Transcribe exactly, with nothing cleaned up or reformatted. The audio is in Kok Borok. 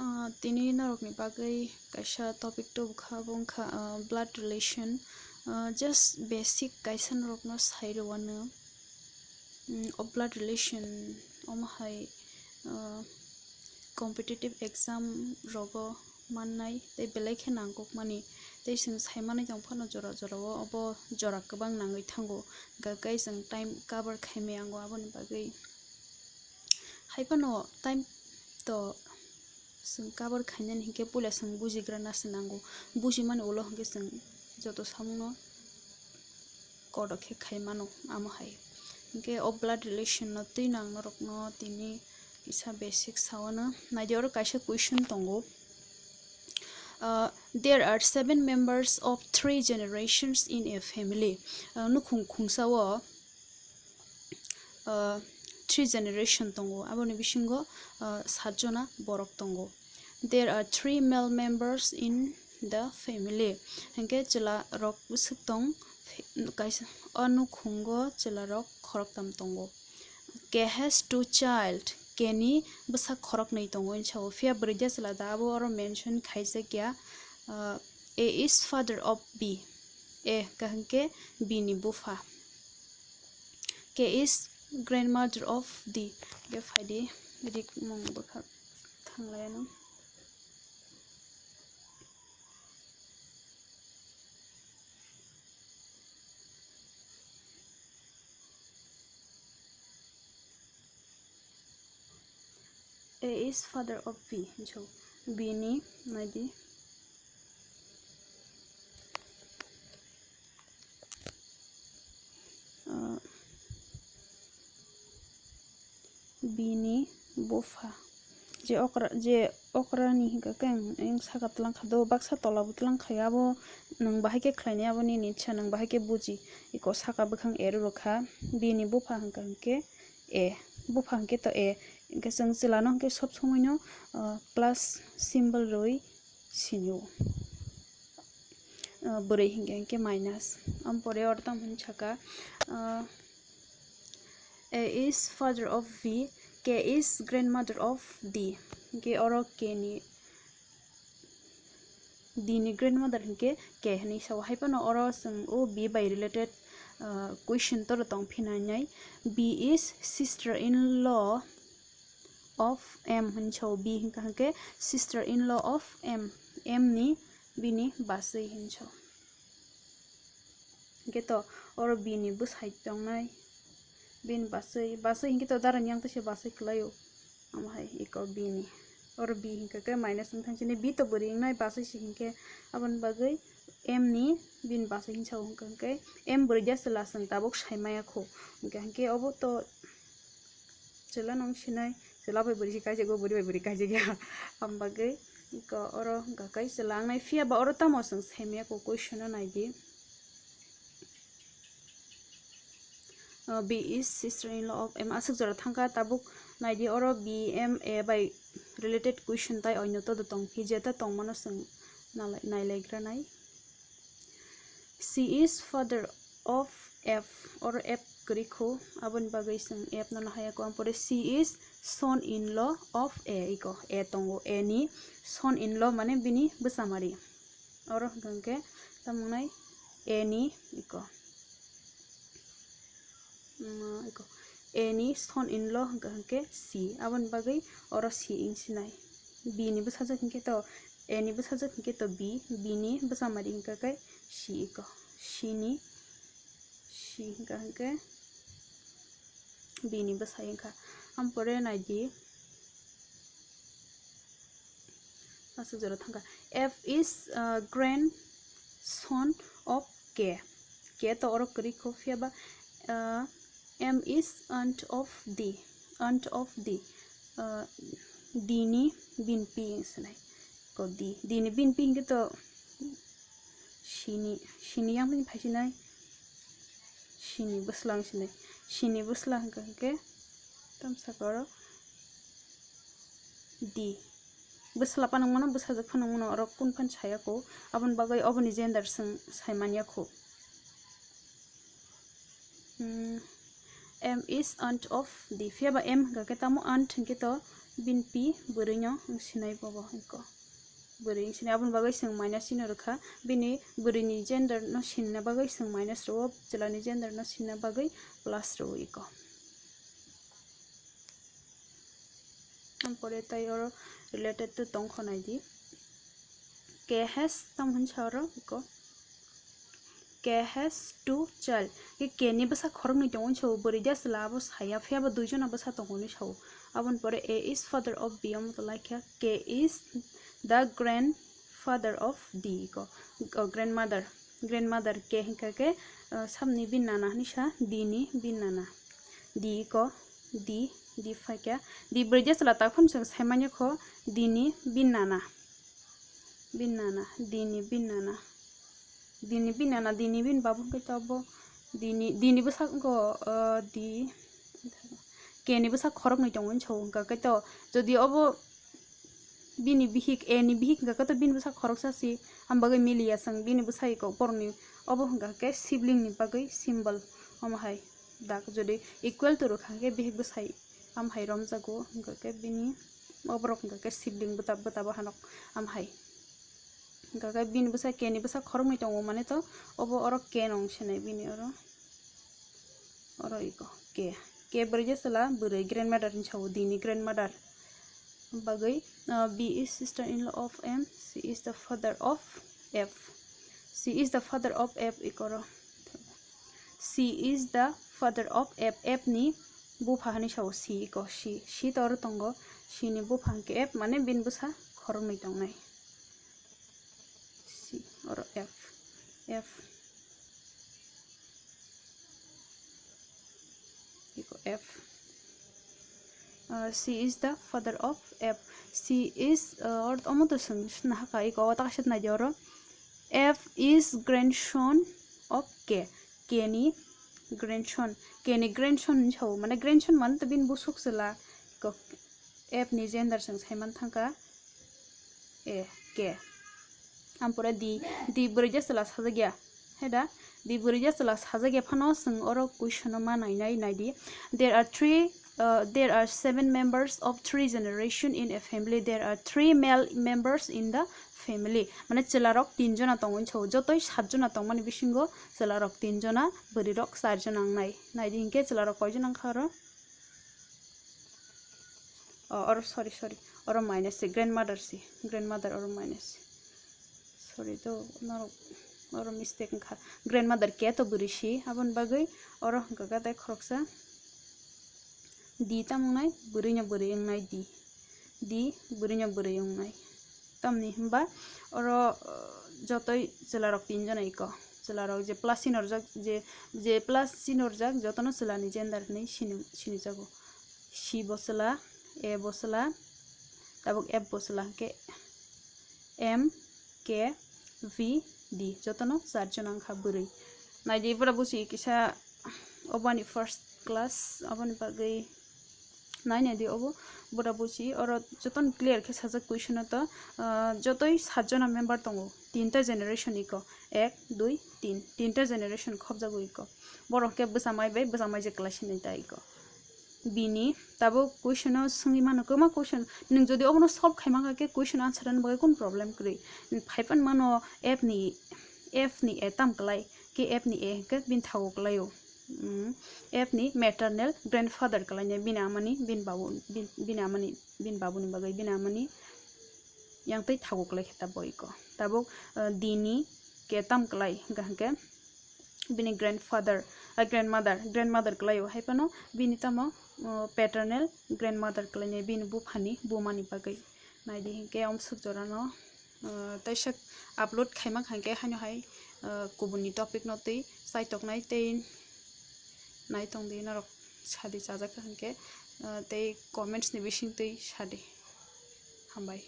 Ah, tini norokni bagwi kaisa topic tubukha, abo wngkha, ah, blood relation. Ah, just basic kaisa norokno sai rwano. Mm, o blood relation omo hai, ah, competitive exam rogo mannai tei belai khe nangkukmani. Tei chwng sai manwi tong phano jora jorao obo jora kwbang nangwi thango, hwnkhe chwng time cover khaimaya wngo aboni bagwi. Hai phano time to chwng cover khainani hinkhe puila chwng bujigrana se nango, bujimani ulo hinkhe chwng joto samungno kodo khe khai mano amo hai. Hinkhe o blood relation no twi nang norokno tini kisa basic sawano. Naidi oro kaisa question tongo. Uh, there are seven members of three generations in a family. Uh, nukhung khungsao, uh, three generation tongo, aboni bisingo, uh, satjona borok tongo. There are three male members in the family. Hinkhe chwla rok bwswk tong, kaisa, o nukhungo chwla rok khoroktham tongo. K has two child, K ni bwsa khoroknwi tongo hinwi sao. Phiya bwrwi de chwla da abo oro mention khaijakya, uh, A is father of B. A kaham khe B ni bupha. K is grandmother of D. Hwnkhe phaidi, rik mung bwkha thanglaiano. A is father of B. So, B ni, naidi. Ah, B ni bupha. Je okra, je okrani hinkha khe ang, ang saka tlang kha do, baksa tola bo tlang kha, abo nwng bahai khe khlainai, abo nini ichha, nwng bahai khe buji. Iko saka bwkhang A rw kha, B ni bupha hinkha hinkhe A, bupha hinkhe to A. Hinkhe chwng chwla no hinkhe sob somoi no, ah, plus symbol rwi sinio. Ah, bwrwi hinkhe, hinkhe minus. Ampore oro tamo hinwi saka, ah, A is father of V, K is grandmother of D. Hinkhe oro K ni, D ni grandmother hinkhe K hinwi sao. Hai phano oro chwng o B bai related, ah, question toro tong phinanai. B is sister in law of M hinwi sao. B hinkha hinkhe sister in law of M. M ni bini bachwi hinwi sao. Hinkhe to oro B ni bwsai tongnai. Bini bachwi, bachwi hinkhe to darani yang tese bachwi kwlaio. Omo hai iko B ni. Oro B hinkha khe minus wng thang sini, B to bwrwi wngnai, bachwi se hinkhe aboni bagwi M ni bini bachwi hinwi sao hinkha hinkhe M bwrwi de chwla chwng tabuk sai maya kho. Hinkha hinkhe obo to chwla nang sinai, chwla bai bwrwi se kaijakgo, bwrwi bai bwrwi kaijakya. Aboni bagwi iko oro hinkha khe chwla wngnai, phiya ba oro tamo chwng sai maya kho, question no naidi. Uh, B is sister in law of M. Aswk jora thangkha, tabuk naidi oro B M A bai related question tai oino todo tong phi, jeta tongmano chwng nalai-, nailaigra nai. C is father of F, oro F kwrwi kho, aboni bagwi chwng F no nahaya kho. Ampore C is son in law of A, iko A tongo, A ni son in law mane bini bwchamari. Oro hwnkha hwnkhe tamo wngnai A ni iko, mm, iko A ni son in law hwnkha hwnkhe C. Aboni bagwi oro C wng sinai. B ni bwsajwk hinkhe to, A ni bwsajwk hinkhe to B, B ni bwchamari hwnkha khe C iko. C ni, C hwnkha hwnkhe B ni bwsai wngkha. Ampore naidi. Aswk jora thangkha. F is, uh, grandson of K. K to oro kwrwi kho, phiya ba, uh, M is aunt of D. Aunt of D. Uh, D ni binpi wng sinai. Ko D. D ni binpi hinkhe to C ni, C ni yang phai sinai. C ni bwsla wng sinai. C ni bwsla hinkha hinkhe tamsa khe oro D. Bwsla phano wngmano, bwsajwk phano wngmano, oro kunu phano saya kho. Aboni bagwi oboni gender chwng sai manya kho. Hmm, M is aunt of D. Phiya ba M hinkha khe tamo aunt hinkhe to Bini P bwrwino wng sinai bobo iko. Bwrwi wng sinai, aboni bagwi chwng minus chini rwkha. Bini bwrwini gender no sinna bagwi chwng minus rwo, chwlani gender no sinna bagwi plus rwo iko. Ampore tai oro related to tongkho naidi. K has tamo hinsa oro iko. K has two child. Ke K ni bwsa khoroknwi tongo hinsa o, bwrwi de chwla abo saya, phiya bo duijona bwsa tongo hinwi sao. Aboni pore A is father of B, omo to laikha K is the grandfather of D iko. O, grandmother, grandmother K hinkha khe, uh, samni bini nana hinwi sa, D ni bini nana. D iko, D, D phaikha. D bwrwi de chwla tak phano chwng saimanya kho, D ni bini nana. Bini nana, D ni bini nana. D ni bini nana, D ni bini babu hwnkhe to abo D ni, D ni bwsa wngkha, uh, D, K ni bwsa khoroknwi tongo hinsa o, hwnkha khe to jodi obo bini bihik, A ni bihik hwnkha khe to bini bwsa khoroksa si, am bagwi miliya chwng bini bwsai kok borokni, obo hwnkha khe sibling ni bagwi symbol, omo hai dak jodi equal to rwkha hwnkhe bihik bwsai am hai romjago, hwnkha khe bini oborok hwnkha khe sibling bwta, bwta bahanok am hai. Hwnkha khe bini bwsa K ni bwsa khoroknwi tongo, mane to obo oro K nw wng sinai bini oro. Oro iko K. K bwrwi je chwla bwrwi, grandmother hinwi sao, D ni grandmother. Bagwi, uh, B is sister-in-law of M, C is the father of F. C is the father of F iko oro. C is the father of F. F ni bupha hinwi sao C iko, C. C to oro tongo. C ni bupha hwnkhe F, mane bini bwsa khoroknwi tongnai. C, oro F, F, iko F. Uh, C is the father of F. C is, uh, or omo to swng, swngna haka, iko o taka sitnai di oro. F is grandson of K. K ni grandson. K ni grandson hinwi sao, mane grandson mane to bini busuk chwla. Iko F ni gender swng saiman thangkha. A, K. Ampore D, D bwrwi je chwla sajak ya. He da? D bwrwi je chwla sajak ya phano chwng oro question no ma nainai, naidi. There are three, uh, there are seven members of three generation in a family. There are three male members in the family. Mane chwla rok tin jona tongo hinwi sao. Jotoi sat jona tongmani bisingo chwla rok tin jona, bwrwi rok char jona wngnai. Naidi hinkhe chwla rok koi jona wngkha oro? Oh, oro, sorry, sorry. Oro minus se, grandmother se, grandmother oro minus se. Sorry do, norok oro mistake wngkha. Grandmother K to bwrwi se, aboni bagwi oro hwnkha khe tei khoroksa D tamo wngnai, bwrwino bwrwi wngnai D. D bwrwino bwrwi wngnai. Tamni hwnba oro, uh, jotoi chwlarok tin jona iko. Chwlarok je plus sinirjak, je, je plus sinirjak jotono chwlani gender hinwi sini, sinijago. C bo chwla, A bo chwla, tabuk F bo chwla, hwnkhe M, K, V, D, jotono char jona wngkha bwrwi. Naidi, bwra busi kisa obani first class, obani bagwi nai naidi obo, bwra busi oro jotono clear khe sajak question o to, ah, jotoi sat jona member tongo, tinta generation iko, ek, dui, tin, tinta generation khobjago iko. Borok khe bwsa mai bai bwsa mai je kwlai sinai ta iko. Bini tabuk question o swngwi mano, kwma question. Nwng jodi obono solve khai mankha khe question answer ani bagwi kunu problem kwrwi. Phai pan mano F ni, F ni A tam kwlai, khe F ni A hwnkhe bini thago kwlaio. Mm, F ni maternal grandfather kwlainai bini amani, bini babu, bini, bini amani, bini babuni bagwi bini amani yang twi thago kwlai khe ta boiko. Tabuk, uh, D ni K tam kwlai hwnkha hwnkhe bini grandfather, ah, grandmother, grandmother kwlaio, hai phano bini tamo, uh, paternal grandmother kwlainai bini buphani bumani bagwi. Naidi hinkhe omswk jorano, uh, teisa upload khaima kha hinkhe haino hai, uh, kubuni topic no twi chaitoknai tei naitongdi norok sadi chajak kha hinkhe, uh, tei comments ni bising twi sadi. Hambai.